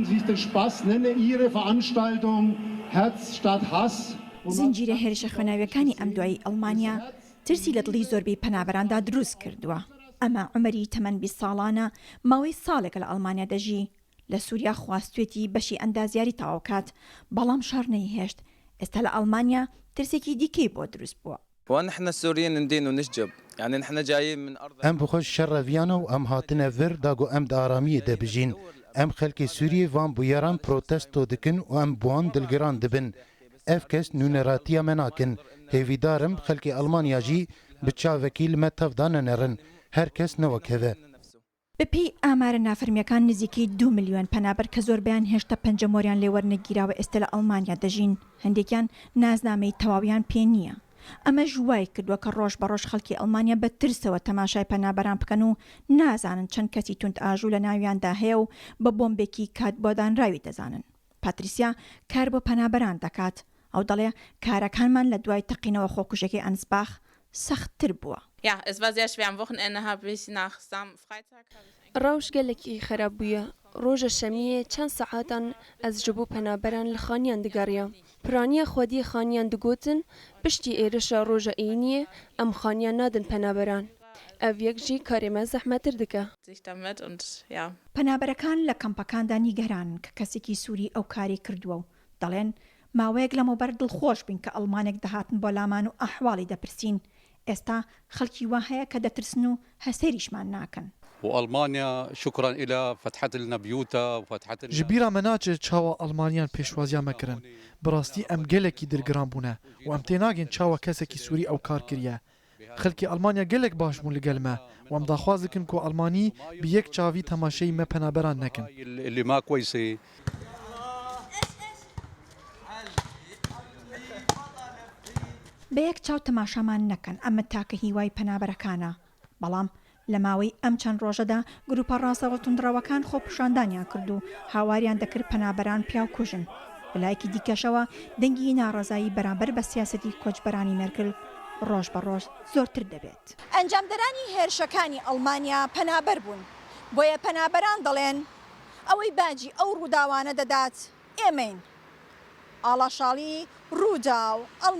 Sich den Spaß nenne ihre Veranstaltung Herz statt Hass. زنجیرە هێرشە خوێناویەکانی ئەم دوایی ئەڵمانیا ترسی لە دڵی زۆربەی پەنابەراندا دروست کردووە. ئەمە عومەری تەمەن 20 ساڵانە ماوەی ساڵێکە لە ئەڵمانیا دەژی، لە سووریا خواستوێتی بەشی ئەندازیاری تەواو کات، بەڵام شەڕ نەیهێشت، ئێستا لە ئەڵمانیا ترسێکی دیکەی بۆ دروست بووە. ونحن السوريين ندين ونشجب يعني نحن جايين من أرض Em bi xwe ji şer reviyane û em hatine vir da ku em di aramiyê de bijîn. Em xelkê Sûriyê van bûyeran protesto dikin û em bi wan dilgiran dibin. Ev kes nûneratiya me nakin. Hêvîdar im xelkê Elmanya jî bi çavekî li me tev da nenerin. Her kes ne wek hev e. بەپێی ئامارە نافەرمییەکان نزیکەی دوو ملیۆن پەنابەر کە زۆربەیان هێشتا پەنجەمۆریان لێ وەرنەگیراوە ئێستا لە ئەڵمانیا دەژین، هەندێکیان نازنامەی تەواویان پێ نییە. ئەمەش وایکردووە کە ڕۆژ بە ڕۆژ خەڵکی ئەڵمانیا بە ترسەوە تەماشای پەنابەران بکەن و نازانن چەند کەسی توندئاژوو لە ناویاندا هەیە و بە بۆمبێکی کات بۆ دانراوی دەزانن. پاتریسیا کار بۆ پەنابەران دەکات. ئەو دەڵێ کارەکانمان لە دوای تەقینەوە خۆکوژەکەی ئەنسباخ سەختتر بووە. Ja, es war sehr schwer. Am Wochenende habe ich nach Sam Freitag habe ich eigentlich Rewş gelekî xerab bûye. Roja şemiyê çend saetan ez ji bo penaberan li xaniyan digeriyam. Piraniya xwediyê xaniyan digotin piştî êrişa roja îniyê em xaniyan nadin penaberan. Ev yek jî karê me zehmettir dike. sich damit und ja. پەنابەرەکان لە کەمپەکاندا نیگەرانن کە کەسێکی سووری ئەو کارەی کردووە و دەڵێن ماوەیەک لەمەوبەر دڵخۆش بووین کە ئەڵمانێک دەهاتن بۆ لامان و ئەحواڵی دەپرسین، ئێستا خەڵکی وا هەیە کە دەترسن و هەر سەیریشمان ناکەن. وألمانيا شكرا إلها فتحت لنا بيوتها وفتحت Ji لنا bîra me naçe çawa Elmaniyan pêşwaziya me kirin. Bi rastî em gelekî dilgiran bûne û em tênagên çawa kesekî Sûrî ew kar kiriye. Xelkê Elmanya gelek baş bûn li gel me û em daxwaz dikin ku Elmanî bi yek çavî temaşeyî me penaberan nekin. هاي اللي ما كويسة. بە یەک چاو تەماشامان نەکەن، ئەمە تاکە هیوای پەنابەرەکانە. بەڵام لە ماوەی ئەم چەند ڕۆژەدا گروپە ڕاستڕەوە توندڕەوەکان خۆپیشاندانیان کرد و هاواریان دەکرد پەنابەران پیاوکوژن. لە لایەکی دیکەشەوە دەنگی ناڕەزایی بەرامبەر بە سیاسەتی کۆچبەرانی مێرکل ڕۆژ بە ڕۆژ زۆرتر دەبێت. ئەنجامدەرانی هێرشەکانی ئەڵمانیا پەنابەر بوون، بۆیە پەنابەران دەڵێن ئەوەی باجی ئەو ڕووداوانە دەدات ئێمەین. ئاڵا شاڵی، ڕووداو، ئەڵمانیا.